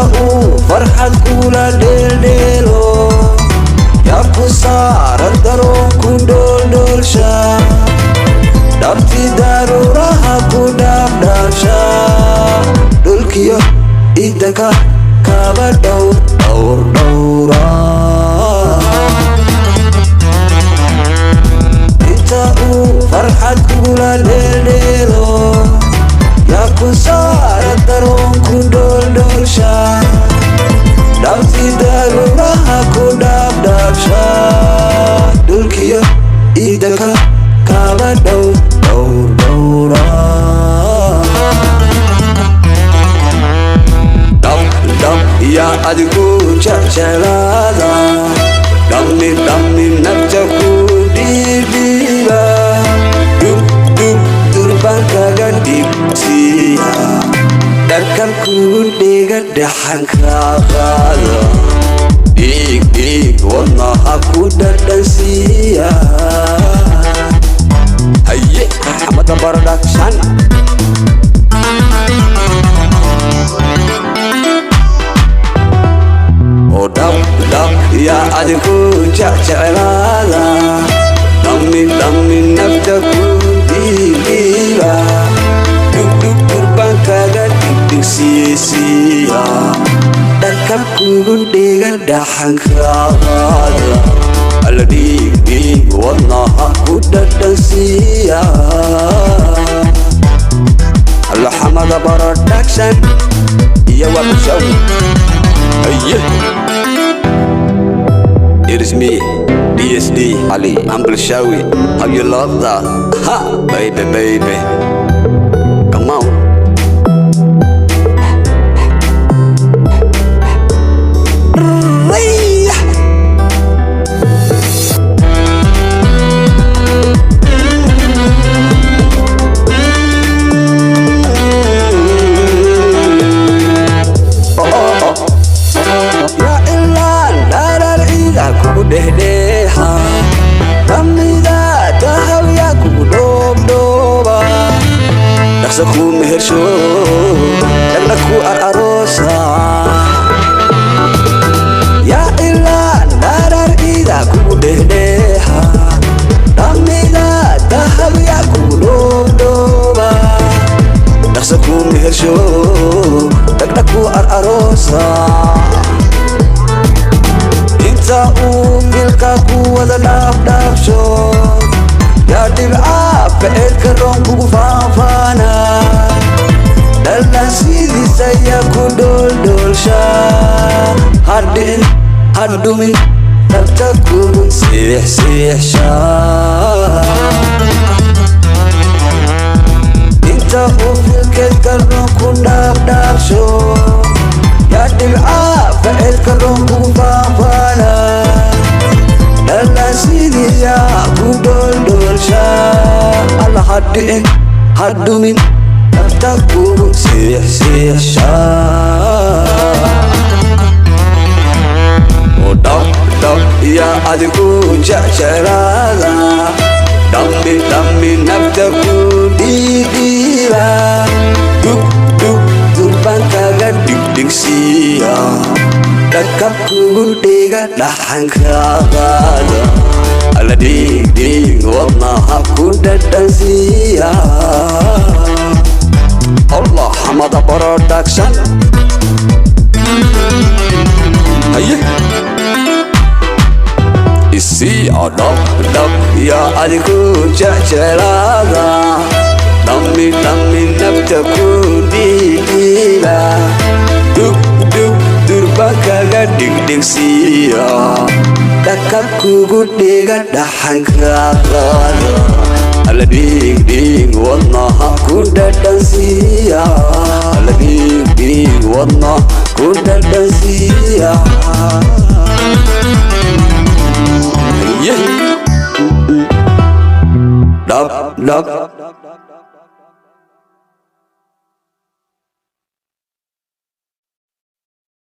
Inta uu farxad kula dheeldheelo, yaa ku saara daroon ku dhooldhoolsha, dhabti daruuraha ku dhaafdhaafsha, dhulkiyo idanka kaba dhowr dhowr dhowra. Inta uu farxad kugula dheeldheelo, yaa ku saara daroon ku dhooldhoolsha, dhabti daruuraha ku dhaafdhaafsha, dhulkiyo idanka kaba dhowr dhowr dhowra. Dhab dhab yaa adigu jecjeclaada, dhammi dhammi nafta ku dhiibdhiiba, dhug dhug durban kaga dhibsiiya, dharkan kugu dhiga dhaxanka qaada, dhiig dhiig wadnaha ku dhadhansiiya. Haye, Xamada Production. Oo dhab dhab yaa adigu jecjeclaada, dhammi dhammi nafta ku dhiibdhiiba, dhugdhug durban kaga dhigdhigsiisiiya, dharkab kugu dhiga dhaxanka qaada, alla dhiig dhiig wadnaha ku dhadhansiiya. Alla Xamada Production iyo waa Bulshawi. Haye. It is me, DSD, Ali, I'm Bulshawi. How you love that? Ha, baby, baby. Come on. Yaa ilaan dharar ciida kugu dhehdheeha, dhamida dahab yaa kugu dhoobdhooba, dhaqsa kuu mehersho, dhagna ku araroosa. Yaa ilaan dharar ciida kugu dhehdheeha, dhamida dahab yaa kugu dhoobdhooba, dhaqsa kuu mehersho, dhagna ku araroosa. Inta uu milka ku wada dhaafdhaafsho, yaa dhibca ficilka roon kugu faanfaana, dhallan sidiisa yaa ku dhooldhoolsha, hadhicin hadhumin dhabta kugu siixsiixsha. Inta uu filkeedka roon ku dhaafdhaafsho, yaa dhibca ficilka roon kugu faanfaana, dhallan sidiiyaa ku dhooldhoolsha, alla hadhicin hadhumin dhabta kugu siixsiixsha. Oo dhab dhab yaa adigu jecjeclaada, dhammi dhammi nafta ku dhiidhiiba, dhug dhug durban kaga dhigdhigsiiya, dhakab kugu dhiga dhaxanka qaada, alla dhiig dhiig wadnaha ku dhadhansiiya. Allah, Xamada Production. Haye, isii dhab dhab yaa adigu jecjeclaada, dhammi dhammi nafta ku dhiidhiiba, dhug dhug durba kaga dhigdhigsiiya, dhakab kugu dhiga dhaxanka qaada, alla dhiig dhiig wadnaha ku dhadhansiiya, alla dhiig dhiig wadnaha ku dhadhansiiya. Haye. Dhab dhab.